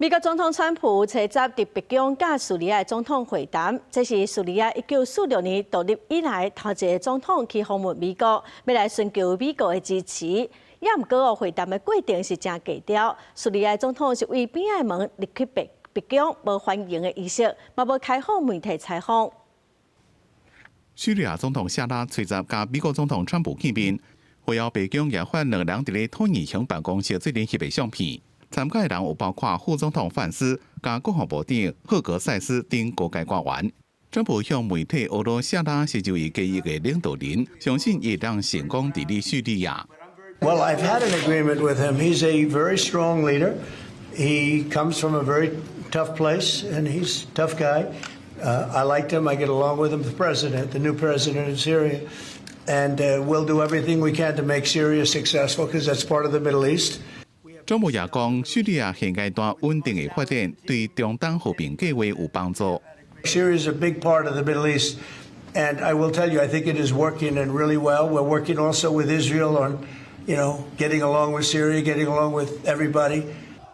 美國總統川普初十佇白宮佮敘利亞總統會談，這是敘利亞1946年獨立以來頭一个總統去訪問美國，欲來尋求美國的支持。也毋過會談的過程是誠低調，敘利亞總統是對邊仔門入去白宮，無歡迎的儀式，嘛無開放媒體採訪。敘利亞總統夏拉初十佮美國總統川普見面，會後白宮也發兩人佇咧橢圓形辦公室做伙翕的相片。參加的人有包括副總統范斯、佮國防部長赫格塞斯等高階官員。川普向媒體呵咾夏拉是一位堅毅的領導人，相信伊會當成功治理敘利亞。 Well, I've had an agreement with him. He's a very strong leader. He comes from a very tough place, and he's a tough guy. I liked him. I get along with him, the president, the new president of Syria. And we'll do everything we can to make Syria successful because that's part of the Middle East. 川普也講，敘利亞現階段穩定的發展對中東和平計劃有幫助。 Syria is a big part of the Middle East, and I will tell you, I think it is working and really well. We're working also with Israel on getting along with Syria, getting along with everybody.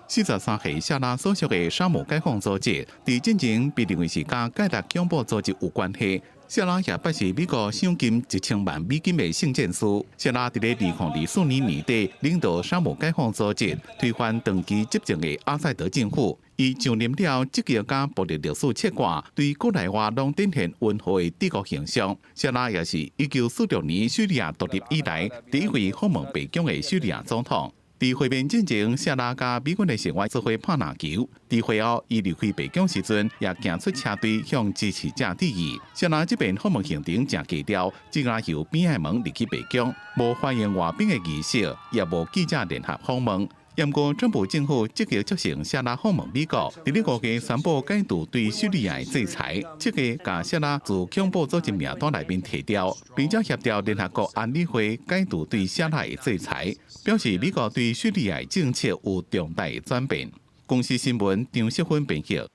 43歲夏拉所屬的沙姆解放組織，佇進前被認為是佮蓋達恐怖組織有關係。夏拉也捌是美國賞金1000萬美金的聖戰士。夏拉佇咧2024年年底領導沙姆解放組織推翻長期執政的阿薩德政府。伊上任了後，積極佮暴力歷史切割，對國內外攏展現溫和的治國形象。夏拉也是1946年敘利亞獨立以來第一位訪問白宮的敘利亞總統。佇會面進前，夏拉佮美軍的成員做伙拍籃球。佇會後，伊離開白宮時陣，也行出車隊向支持者致意。夏拉這遍訪問行程誠低調，只敢由邊仔門入去白宮，無歡迎外賓的儀式，也無記者聯合訪問。毋過，川普政府積極促成夏拉訪問美國，佇咧5月宣布解除對敘利亞的制裁，設計共夏拉自恐怖組織名單內面提掉，並且協調聯合國安理會解除對夏拉的制裁，表示美國對敘利亞的政策有重大的轉變。公視新聞張淑芬編譯。